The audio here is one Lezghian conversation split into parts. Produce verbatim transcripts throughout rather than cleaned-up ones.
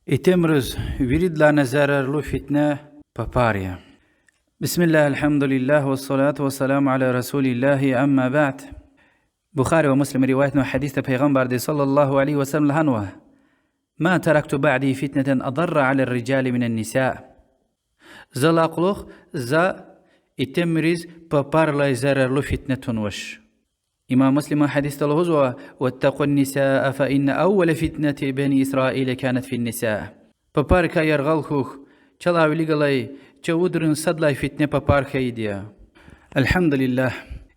Итимриз виридалайни зарарлу фитне папар я. بسم الله، الحمد لله، والصلاة والسلام على رسول الله، أما بعد. Бухари ва Муслима риваятнавай гьадисда Пайгъамбарди صلى الله عليه وسلم лагьанва: ما تركت بعدي فتنة أضر على الرجال من النساء. Залай кьулухъ за итимриз папарилай зарарлу фитне тунвач. Имам Муслима гьадисда лугьузва: واتقوا النساء فإن أول فتنة بني إسرائيل كانت في النساء. Папарикай яргъал хьухь, чалай вилик галай чувудрин сад лагьай фитне папар хьайиди я. الحمد لله,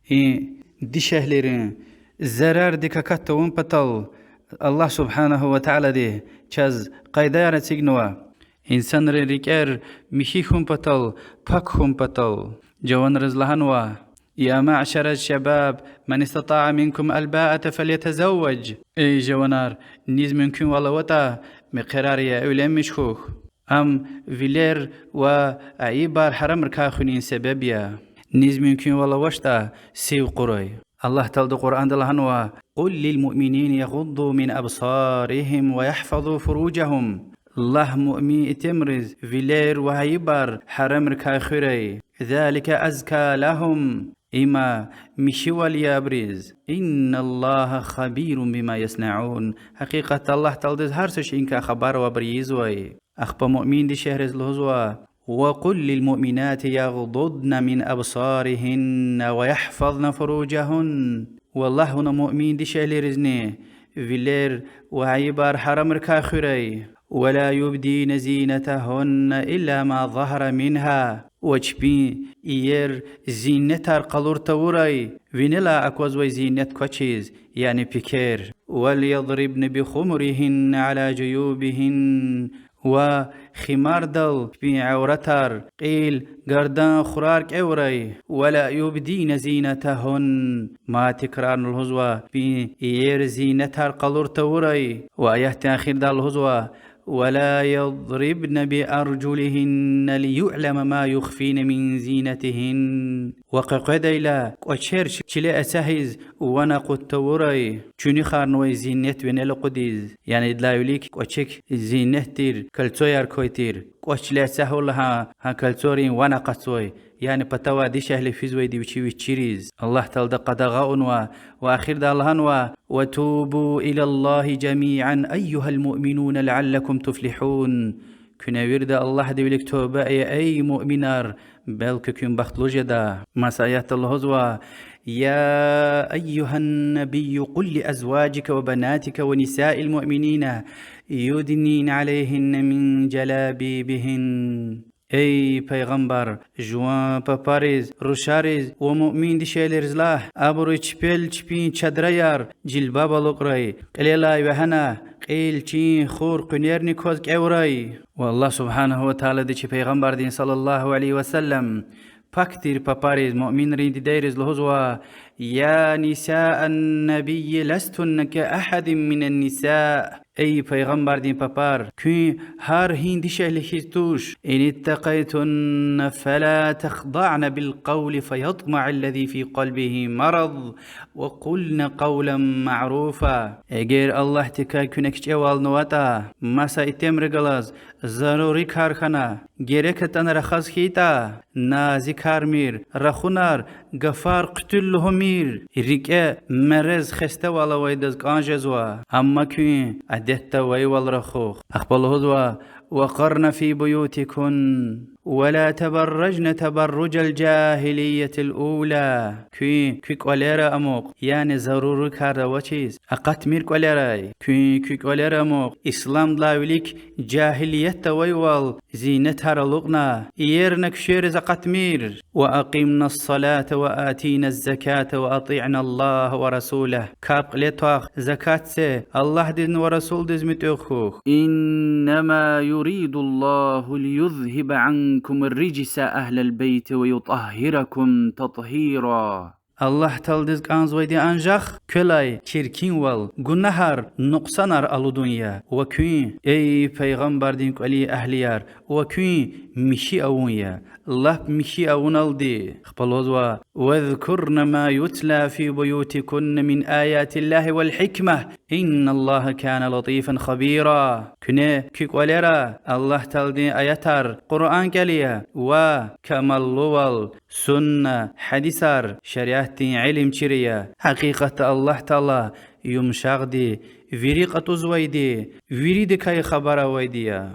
и дишегьлийрин зарардик акат тавун патал Аллагь سبحانه وتعالىди чаз къайдаяр эцигнава. Инсанрин рикӀер михьи хьун патал, пак хьун патал. Жаванриз лагьанва: يا معشر الشباب، من استطاع منكم الباءة فليتزوج. Эй жаванар, низ мумкинвал аватӀа, мехъерар я, уьйленмиш хьухь. Ам вилер ва айибар гьарамрикай хуьнин себеб я. Низ мумкинвал авачтӀа, сив кьурай. Аллагь Таалади Къуръанда лагьанва: قل للمؤمنين يغضوا من أبصارهم ويحفظوا فروجهم. Лагь муъмин итимриз вилер ва айибар гьарамрикай хуьрай. ذلك أزكى لهم. Има михьивал я абуруз. إن الله خبير بما يصنعون. Гьакъикъатда Аллагь Тааладиз гьар са шейиникай хабар ва абур ийизвай. Ахпа муъмин дишегьлийриз лугьузва: وقل للمؤمنات يغضضن من أبصارهن ويحفظن فروجهن. Ва лагь вуна муъмин дишегьлийризни вилер ва айибар гьарамрикай хуьрай. ولا يبدين زينتهن إلا ما ظهر منها. Ва чпин иер зиннетар къалур тавурай, винелай аквазвай зиннет квачиз, яни пекер. وليضربن بخمرهن على جيوبهن. Ва химардал чпин авратар, кьил, гардан хурар кӀевурай. ولا يبدين زينتهن. Мад тикрарна лугьузва: чпин иер зиннетар къалур тавурай. Ва аятдин ахирда лугьузва: ولا يضربن بأرجلهن ليعلم ما يخفين من زينتهن. Ва къекъведайла кӀвачер чиле эцигиз ван акъуд тавурай, чуьнуьхарнавай зиннет винел акъудиз. Яни идалай вилик кӀвачик зиннет тир, кольцояр квай тир. КӀвач чиле эцигайла гьа, гьа кольцорин ван акъатзавай, яни патавай дишегьли физвайди вичи вич чириз. Аллагь Таалади къадагъа авунва ва ахирда лагьанва: وتوبوا إلى الله جميعا أيها المؤمنون لعلكم تفلحون. Куьне вирида Аллагьдин вилик туба ая, эй муъминар, белки куьн бахтлу жеда. Маса аятда лугьузва: يا أيها النبي قل لأزواجك وبناتك ونساء المؤمنين يدنين عليهن من جلابيبهن. Эй пайгъамбар, жуван папариз, рушариз ва муъмин дишегьлийриз лагь, абуру чпел чпин чадраяр, жилбаб алукӀрай, кьилелай вегьена, кьил, чин, хур, къуьнерни кваз кӀевурай. Ва Аллагь سبحانه وتعالىди чи пайгъамбардин صلى الله عليه وسلم пак тир папариз, муъминрин дидейриз лугьузва: يا نساء النبي لستن كأحد من النساء. Эй пайгъамбардин папар, куьн гьар гьи дишегьли хьиз туш. إن اتقيتن فلا تخضعن بالقول فيطمع الذي في قلبه مرض وقلن قولا معروفا. Эгер Аллагьдикай куьне кичӀевалнаватӀа, маса итимри галаз зарури кар хьана, герек атӀана рахаз хьайитӀа, назикармир, рахунар, гафар хъуьтуьл лугьумир, рикӀе мерез, хестевал авайдаз кӀан жезва. Амма куьн адетда авайвал рахух. Ахпа лугьузва: وقرن في بيوتكن ولا تبرجن تبرج الجاهلية الأولى. Куьн куь кӀвалера амукь, яни зарури кар авачиз акъатмир кӀвалерай. Куьн куь кӀвалера амукь, исламдилай вилик жагьилиятда авайвал зиннетар алукӀна, иерна куьшериз акъатмир. وأقمن الصلاة وآتين الزكاة وأطعن الله ورسوله. КапӀ кьиле твах, закат це, Аллагьдизни ва Расулдиз муьтӀуьгъ хьухь. إنما يريد الله ليذهب عنكم الرجس أهل البيت ويطهركم تطهيرا. Аллагь Тааладиз кӀанзавайди анжах квелай чиркинвал, гунагьар, нукьсанар алудун я. Ва куьн, эй пайгъамбардин кӀвалин агьлияр, ва куьн михьи авун я, лап михьи авуналди. Ахпа лугьузва: واذكرن ما يتلى في بيوتكن من آيات الله والحكمة إن الله كان لطيفا خبيرا. Куьне куь кӀвалера Аллагь Тааладин аятар, Къуръан кӀел ая, ва камаллувал сунна, гьадисар, шариатдин илим чир ая. Гьакъикъатда Аллагь Таала юмшагъди, вири кьатӀузвайди, виридакай хабар авайди я.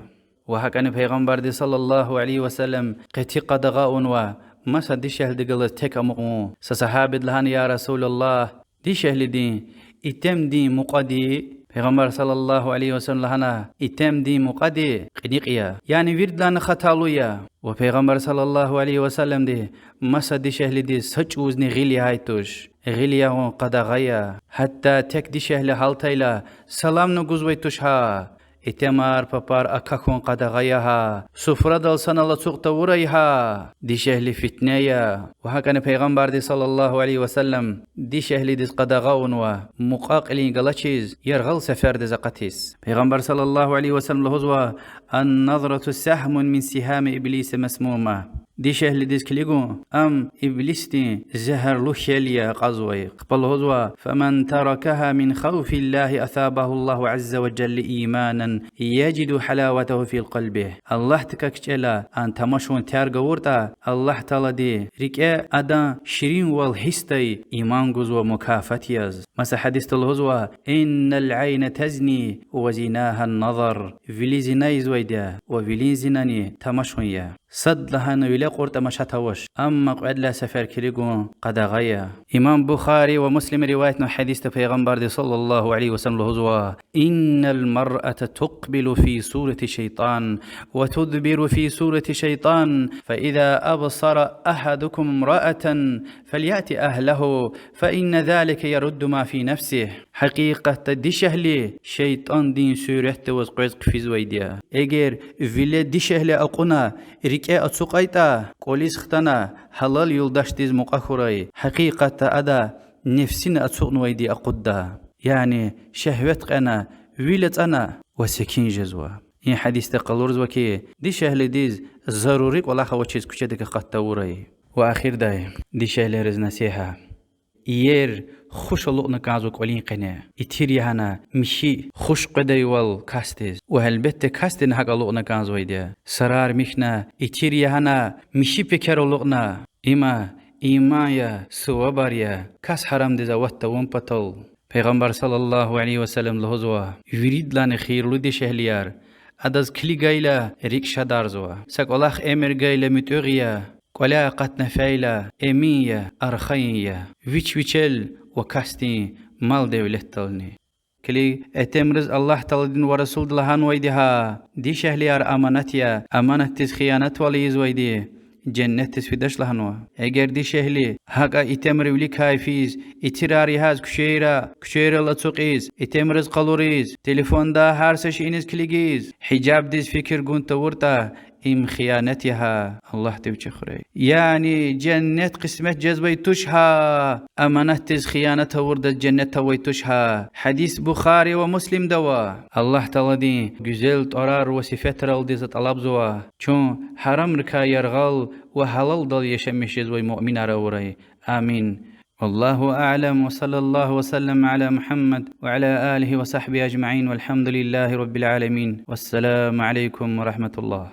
Ва гьакӀани Пайгъамбарди صلى الله عليه وسلم къети къадагъа авунва маса дишегьлиди галаз тек амукьун. Са сагьабиди лагьана: يا رسول الله, дишегьлидин итимдин мукьвади, Пайгъамбар صلى الله عليه وسلم лагьана: итимдин мукьвади кьиникь я, яни виридалайни хаталу я. Ва Пайгъамбар صلى الله عليه وسلمди маса дишегьлидиз са чӀавузни гъил ягъай туш. Гъил ягъун къадагъа я. Гьатта тек дишегьли гьалтайла саламни гузвай туш гьа. Итимар, папар акахьун къадагъа я гьа. Суфрадал санал ацукь тавурай гьа. Дишегьли фитне я. Ва гьакӀани Пайгъамбарди صلى الله عليه وسلم дишегьлидиз къадагъа авунва мукьва-кьилин галачиз яргъал сефердиз акъатиз. Пайгъамбар صلى الله عليه وسلم лугьузва: النظرة سهم من سهام إبليس المسموم. Дишегьлидиз килигун ам иблисдин зегьерлу хьел я акьазвай. Ахпа лугьузва: فمن تركها من خوف الله أثابه الله عز وجل إيمانا يجد حلاوته في قلبه. Аллагьдикай кичӀела ам тамашун терг авуртӀа, Аллагь Таалади рикӀе адан ширинвал гьисс дай иман гузва мукафат яз. Маса гьадисда лугьузва: إن العين تزني وزناها النظر. Вили зина ийизвайди я ва вилин зинани тамашун я. Садлагьана виле кьуртӀа машат авач, амма кьвед лагьай сефер килигун къадагъа я. Имам Бухари ва Муслима риваятнавай гьадисда Пайгъамбарди صلى الله عليه وسلم лугьузва: إن المرأة تقبل في صورة شيطان وتدبر في صورة شيطان، فإذا أبصر أحدكم امرأة فليأت أهله، فإن ذلك يرد ما في نفسه. Гьакъикъатда дишегьли шейтӀандин суьретда аваз къвез хъфизвайди я. Эгер виле дишегьли акьуна, рикӀе ацукьайтӀа, кӀвализ хтана, гьалал юлдашдиз мукьва хьурай. Гьакъикъатда ада нефсини ацукьнавайди акъудда. Яни шегьвет кьена, вил ацӀана ва секин жезва. И гьадисда къалурзава хьи, дишегьлидиз зарури кӀвалах авачиз куьчедик акъат тавурай. Ва ахирдай, дишегьлийриз насигьат. Иер хуш алукьна кӀанзава кӀвалин къене. Итир ягьана михьи хуш къведайвал касдиз. Ва гьелбетда, касдини гьакӀ алукьна кӀанзавайди я. Сарар михьна, итир ягьана михьи пекер алукьна. Има иман я, сувабар я, кас гьарамдиз ават тавун патал. Пайгъамбар صلى الله عليه وسلم лугьузва: виридалайни хийирлу дишегьлияр адаз килигайла рикӀ шадарзава. Са кӀвалах эмир гайила муьтӀуьгъ я, кӀваляй акъатна фейила эмин я, архайин я, вич вичел ва касдин мал-девлетдални. Килиг, итимриз Аллагь Таалади ва Расулди лагьанвайди гьа: дишегьлияр аманат я, аманатдиз хиянатвал ийизвайди женнетдиз фидач лагьанва. Эгер дишегьли гьакӀа итимривиликай физ, итирар ягъиз куьчейра, куьчейрал ацукьиз, итимриз къалуриз, телефонда гьар са шейиниз килигиз, гьижабдиз фикир гун тавуртӀа, им хиянат я гьа, Аллагьди вичи хуьрай. Яни женнет къисмет жезвай туш гьа, аманатдиз хиянат авурдаз женнет авай туш гьа. Гьадис Бухари ва Муслимда ава. Аллагь Тааладин гуьзел тӀварар ва сифетралди за тӀалабзава чун гьарамрикай яргъал ва гьалалдал яшамиш жезвай муъминар авурай. Амин. والله أعلم، وصلى الله وسلم على محمد وعلى آله وصحبه أجمعين، والحمد لله رب العالمين، والسلام عليكم ورحمة الله.